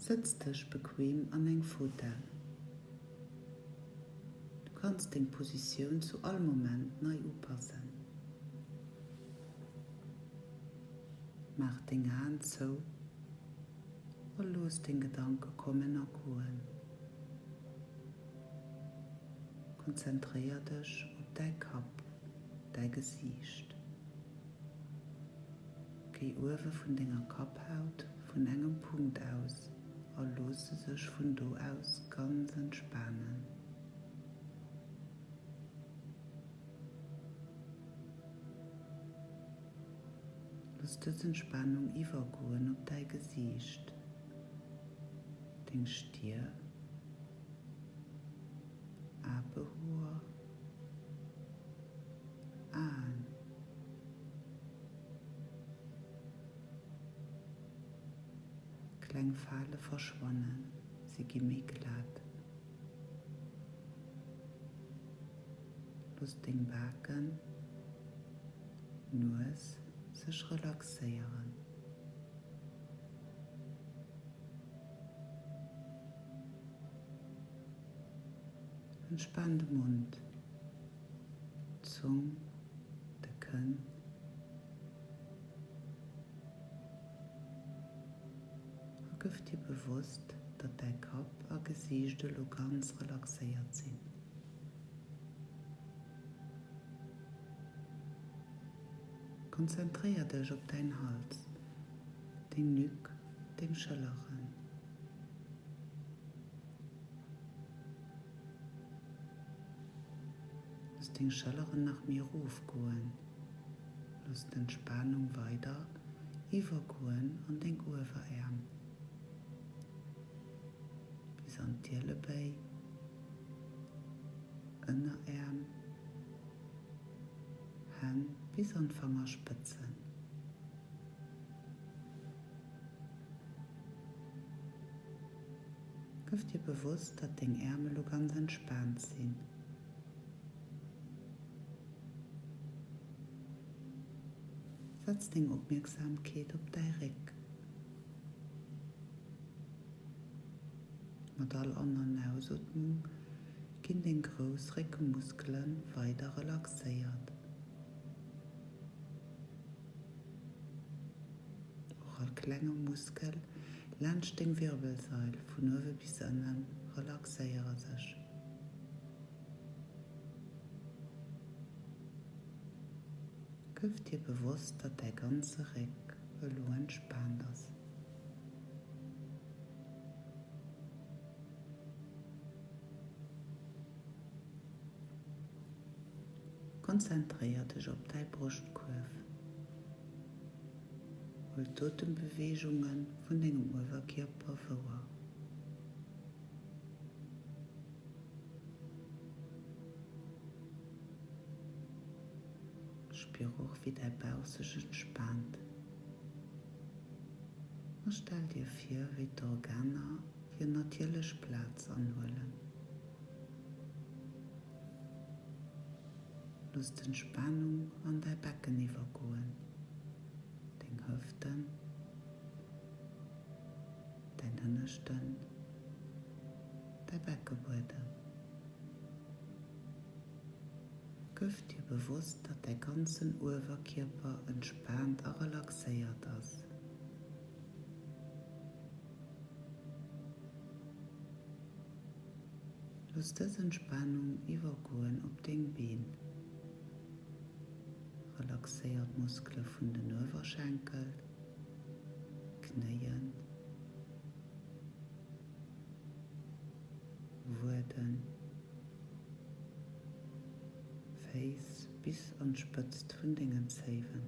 Sëtz dech bequem an eng Fotell. Du kanns deng Positioun zu all Moment nei upassen. Maach deng Aen zou a looss deng Gedanke kommen a goen. Konzentréier dech op däi Kapp, däi Gesiicht. Géi uewe vun denger Kapphaut vun engem Punkt aus a looss se sech vun do aus ganz entspanen. Looss dës Entspanung iwwergoen op däi Gesiicht, deng Stier, Apehoer, Aen. Kleng Fale verschwannen, si gi méi glat. Looss deng Baken, Nues sech relaxéieren. Entspan de Mond, d'Zong, de Kënn. A gëff dir bewosst, datt däi Kapp a Gesiicht elo ganz relaxéiert sinn. Konzentréier dech op däin Hals, deng Nuque, deng Schëlleren. Looss deng Schëlleren nach méi erofgoen. Looss d'Entspanung weider iwwergoen an deng Ueweräerm, bis an d'Ielebéi, Ënneräerm, Hänn bis an d'Fangerspëtzen. Gëff dir bewosst, datt deng Äerm elo ganz entspaant sinn. Setz deng Opmierksamkeet op däi Réck. Mat all An an Ausotmung ginn deng grouss Réckemuskele weider relaxéiert. Och all klenge Muskel laanscht deng Wirbelsail vun uewe bis ënne relaxéiere sech. Gëff dir bewosst, datt däi ganze Réck elo entspaant ass. Konzentréier dech op däi Broschtkuerf. Huel d'Otembeweegunge vun dengem Uewerkierper wouer. Spier och, wéi däi Bauch sech entspaant. A stell dir vir, wéi d'Organer hir natierlech Plaz anhuelen. Looss d'Entspanung an däi Becken iwwergoen, deng Hëften, däin Hënneschten, däi Beckebuedem. Gëff dir bewosst, datt däi ganzen Uewerkierper entspaant a relaxéiert ass. Looss dës Entspanung iwwergoen op deng Been. Relaxéier d'Muskele vun den Uewerschenkel, Knéien. Wueden, Féiss bis an d'Spëtzt vun dengen Zéiwen.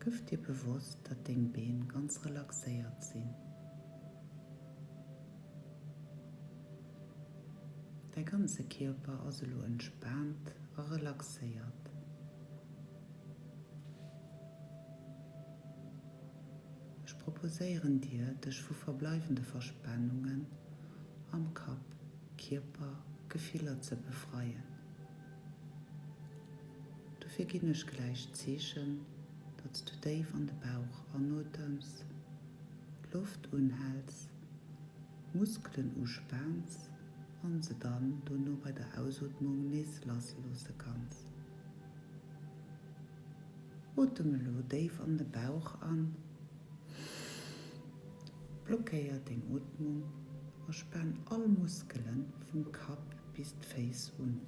Gëff dir bewosst, datt deng Been ganz relaxéiert sinn. Däi ganze Kierper ass elo entspaant a relaxéiert. Ech proposéieren dir, dech vu verbleiwende Verspanungen am Kapp, Kierper, Gefiller ze befreien. Dofir ginn ech gläich d'Zeechen, Datt s du déif an de Bauch anotems, d'Loft unhäls, d'Muskelen uspaans an se dann dono bei der Ausootmung nees lass loosse kanns. Otem elo déif an de Bauch an, blockéier deng Ootmung a span all Muskele vum Kapp bis d'Féiss un.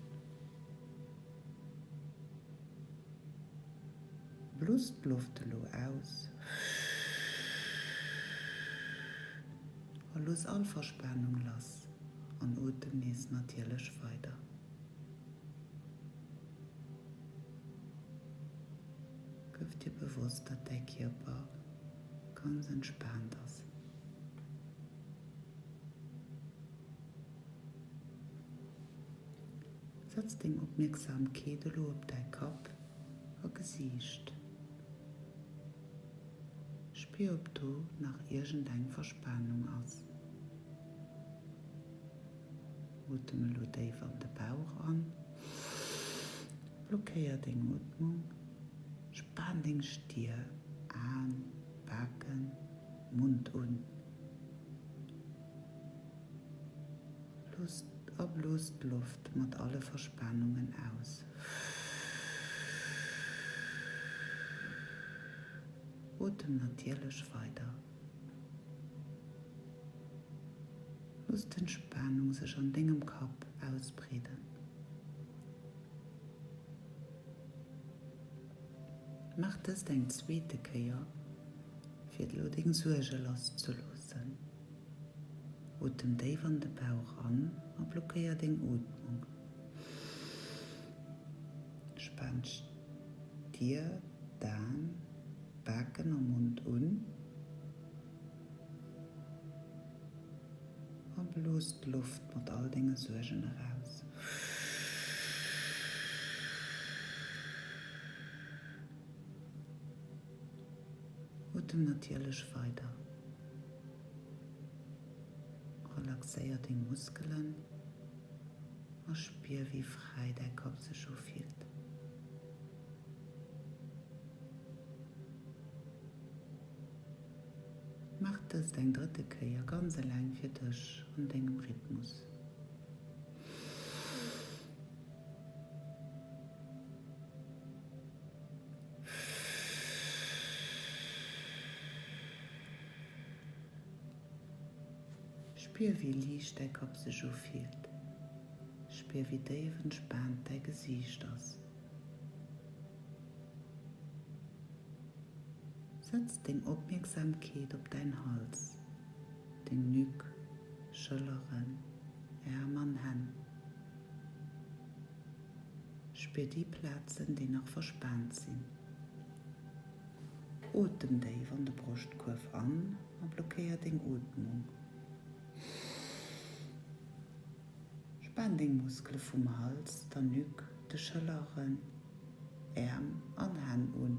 Blos d'Loft elo aus a looss all Verspanung lass an otem nees natierlech weider. Gëff dir bewosst, datt däi Kierper ganz entspaant ass. Setz deng Opmierksamkeet elo op däi Kapp a Gesiicht. Spier ob do nach iergend eng Verspanung ass. Otem elo déif an de Bauch an, blockéier deng Ootmung, span deng Stier, Aen, Baken, Mond un. Looss a blos d'Loft mat alle Verspanungen aus. Otem natierlech weider. Looss d'Entspanung sech an dengem Kapp ausbreeden. Maach dëst eng zweete Kéier, fir elo deng Suerge lass ze loossen. Otem déif an de Bauch an a blockéier deng Ootmung. Span d'Stier, d'Aen, d'Baken a Mond un a blos d'Loft mat all denge Suergen eraus. Otem natierlech weider. Relaxéier deng Muskelen a spier wéi fräi däi Kapp sech ufillt. Maach dëst eng drëtte Kéier ganz eleng fir dech an dengem Rhythmus. Spier wéi liicht däi Kapp sech ufillt. Spier wéi déif entspaant däi Gesiicht ass. Setz deng Opmierksamkeet op däin Hals, deng Nuque, Schëlleren, Äerm an Hänn. Spier déi Plazen, déi nach verspaant sinn. Otem déif an de Broschtkuerf an a blockéier deng Ootmung. Span deng Muskele vum Hals, der Nuque, de Schëlleren, Äerm an Hänn un.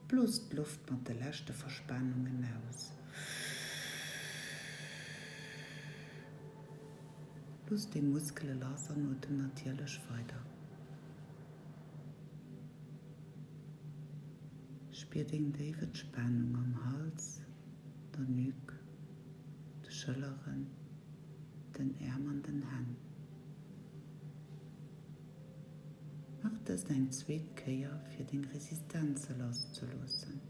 Blos d'Loft mat de leschte Verspanungen aus. Looss deng Muskele lass an otem natierlech weider. Spier deng déif Entspanung am Hals, der Nuque, de Schëlleren, den Äerm an den Hänn. Maach dëst eng zweet Kéier fir deng Resistenze lass ze loossen.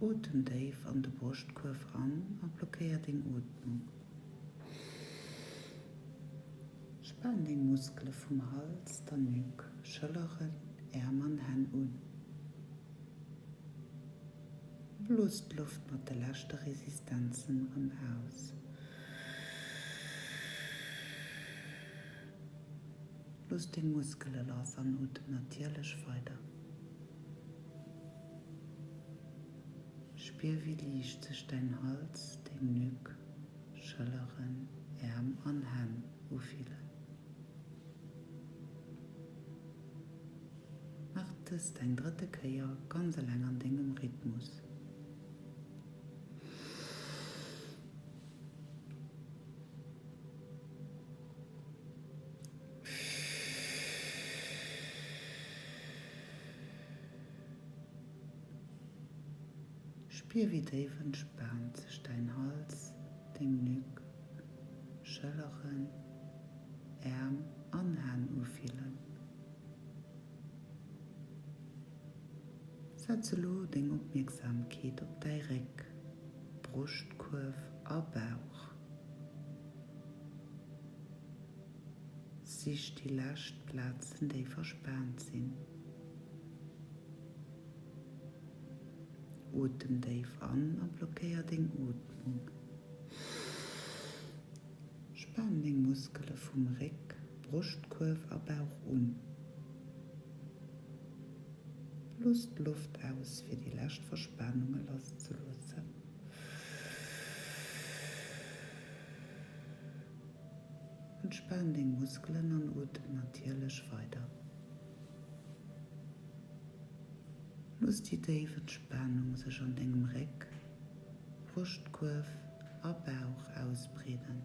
Otem déif an de Broschtkuerf an a blockéier deng Ootmung. Span deng Muskele vum Hals, der Nuque, Schëlleren, Äerm an Hänn un. Blos d'Loft mat de leschte Resistenzen erëm aus. Looss deng Muskele lass an otem natierlech weider. Spier wéi liicht sech däin Hals, deng Nuque, Schëlleren, Äerm an Hänn ufillen. Maach dëst eng drëtte Kéier ganz eleng an dengem Rhythmus. Spier wéi déif entspaant sech däin Hals, deng Nuque, Schëlleren, Äerm an Hänn ufillen. Setz elo deng Opmierksamkeet op däi Réck, Broschtkuerf a Bauch. Sich déi lescht Plazen déi verspaant sinn. Otem déif an a blockéier deng Ootmung. Span deng Muskele vum Réck, Broschtkuerf a Bauch un. Blos d'Loft aus fir déi lescht Verspanunge lass ze loossen. Entspan deng Muskelen an otem natierlech weider. Looss déi déif Entspanung sech an dengem Réck, Broschtkuerf a Bauch ausbreeden.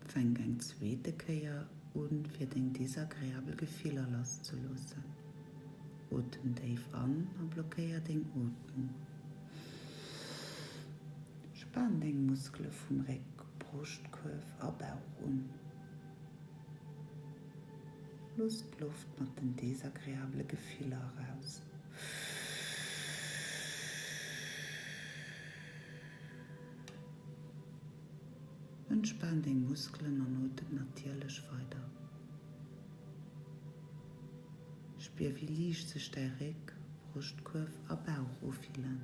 Fänk eng zweete Kéier un fir deng desagreabel Gefiller lass ze loossen. Otem déif an a blockéier deng Ootmung. Span deng Muskele vum Réck, Broschtkuerf a Bauch un. Looss d'Loft mat den desagreabele Gefiller eraus. Entspan deng Muskelen an otem natierlech weider. Spier wéi liicht sech däi Réck, Broschtkuerf a Bauch ufillen.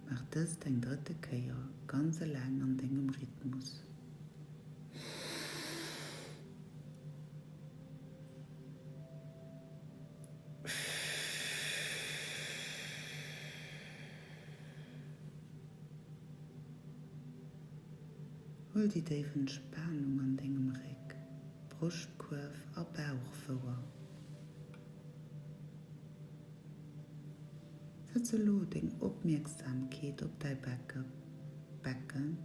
Maach dëst eng drëtte Kéier ganz eleng an dengem Rhythmus. Huel déi déif Entspanung an dengem Réck, Broschtkuerf a Bauch wouer. Setz elo deng Opmierksamkeet op däi Becke, Becken,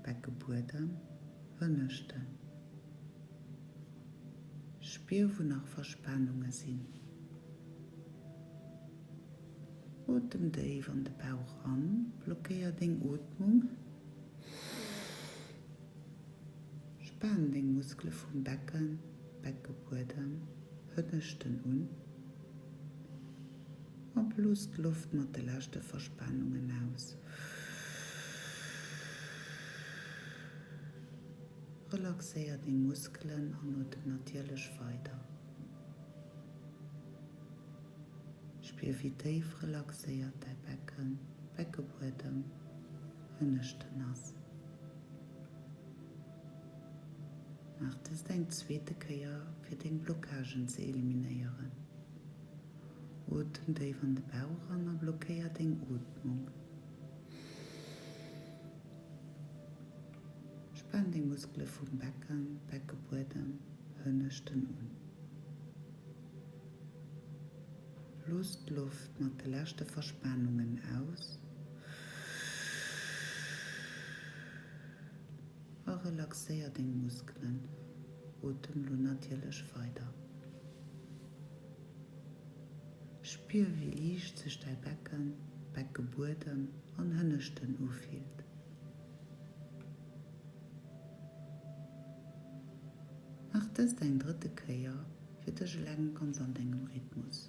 Beckebuedem, Hënneschten. Spier wou nach Verspanunge sinn. Otem déif an de Bauch an, blockéier deng Ootmung. Span deng Muskele vum Becken, Beckebuedem, Hënneschten un a blos d'Loft mat de leschte Verspanungen aus. Relaxéier deng Muskelen an otem natierlech weider. Spier wéi déif relaxéiert däi Becken, Beckebuedem, Hënneschten ass. Maach dëst eng zweete Kéier fir deng Blockagen ze eliminéieren. Otem déif an de Bauch an a blockéier deng Ootmung. Span deng Muskele vum Becken, Beckebuedem, Hënneschten un. Looss d'Loft mat de leschte Verspanungen aus a relaxéier deng Muskelen. Otem lo natierlech weider. Spier wéi liicht sech däi Becken, Beckebuedem an Hënneschten ufillt. Maach dëst eng drëtte Kéier fir dech eleng ganz an dengem Rhythmus.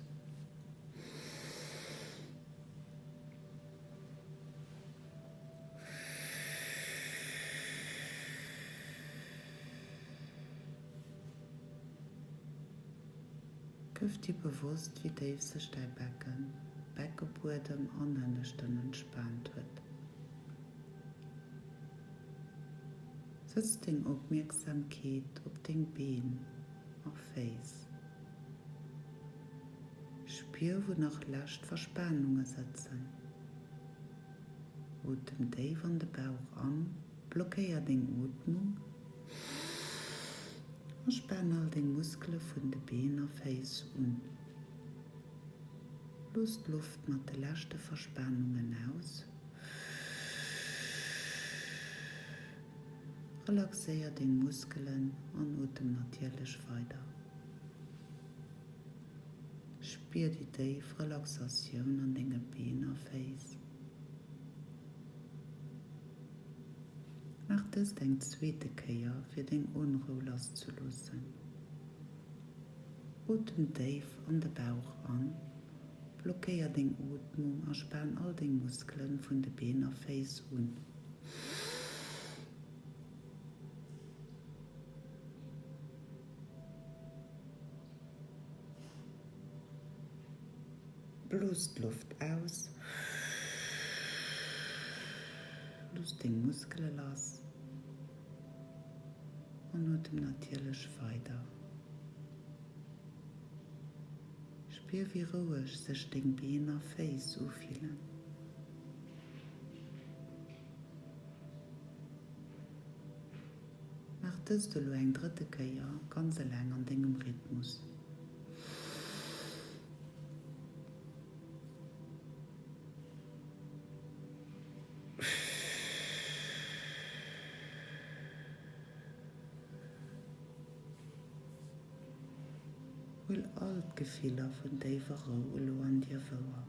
Gëff dir bewosst wéi déif sech däi Becken, Beckebuedem an Hënneschten entspaant huet. Sëtz deng Opmierksamkeet op deng Been a Féiss. Spier wou nach lescht Verspanunge sëtzen. Otem déif an de Bauch an, blockéier deng Ootmung a span all deng Muskele vun de Been a Féiss un. Looss d'Loft mat de leschte Verspanungen aus. Relaxéier deng Muskelen an otem natierlech weider. Spier déi déif Relaxatioun an denge Been a Féiss. Maach dëst eng zweete Kéier fir deng Onrou lasszeloossen. Otem déif an de Bauch an, blockéier deng Ootmung a span all deng Muskelen vun de Been a Féiss un. Blos d'Loft aus. Looss deng Muskele lass an otem natierlech weider. Spier wéi roueg sech deng Been a Féiss ufillen. Maach dëst elo eng drëtte Kéier ganz eleng an dengem Rhythmus. Huel all d'Gefiller vun déiwer Rou elo an dir wouer.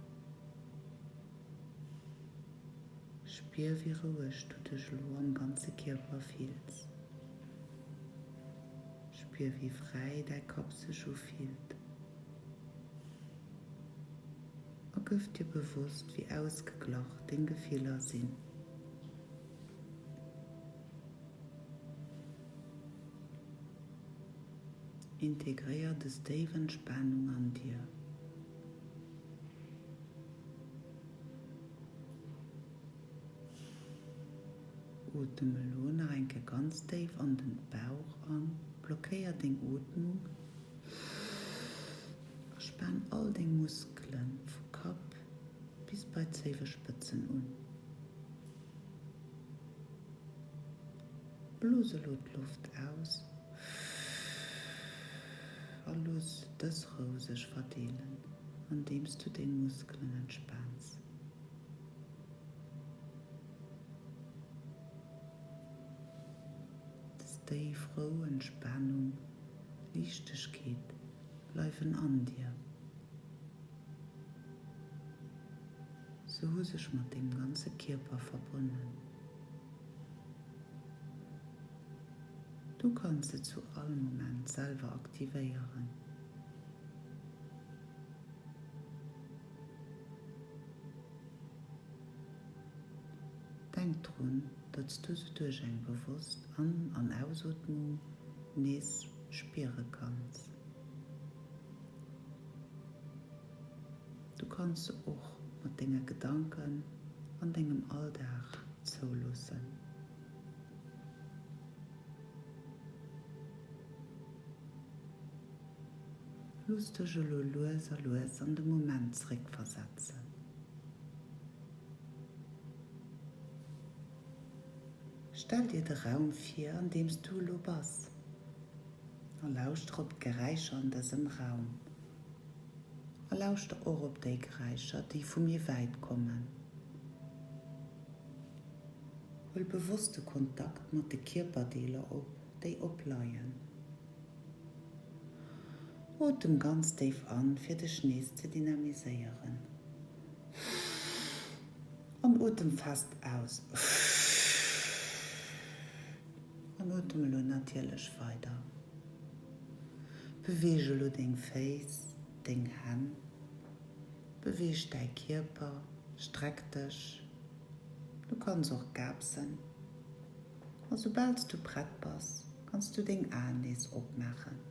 Spier wéi roueg du dech elo am ganze Kierper fills. Spier wéi fräi däi Kapp sech ufillt a gëff dir bewosst wéi ausgeglach deng Gefiller sinn. Integréier dës déif Entspanung an dir. Otem elo nach eng Kéier ganz déif an den Bauch an, blockéier deng Ootmung a span all deng Muskelen vu Kapp bis bei d'Zéiwespëtzen un. Blos elo d'Loft aus a looss dës Rou sech verdeelen, andeems du deng Muskelen entspaans. Des déif Rou, Entspanung, Liichtegkeet bleiwen an dir. Se hu sech mat dengem ganze Kierper verbonnen. Du kanns se zu all Moment selwer aktivéieren. Denk drun, datt s du se duerch eng bewosst An an Ausootmung nees spiere kanns. Du kanns se och mat denge Gedanken an dengem Alldag zouloossen. Looss dech elo lues a lues an de Moment zeréckversetzen. Stell dir de Raum vir, an deem s du elo bass, a lauschter op d'Geräischer an dësem Raum. A lauschter och op déi Geräischer, déi vu méi wäit kommen. Huel bewosst de Kontakt mat de Kierperdeeler op, déi opleien. Otem ganz déif an, fir dech nees ze dynamiséieren. An otem fest aus. An otem elo natierlech weider. Beweeg elo deng Féiss, deng Hänn. Beweeg däi Kierper, streck dech. Du kanns och gaapsen. A soubal s du prett bass, kanns du deng Aen nees opmaachen.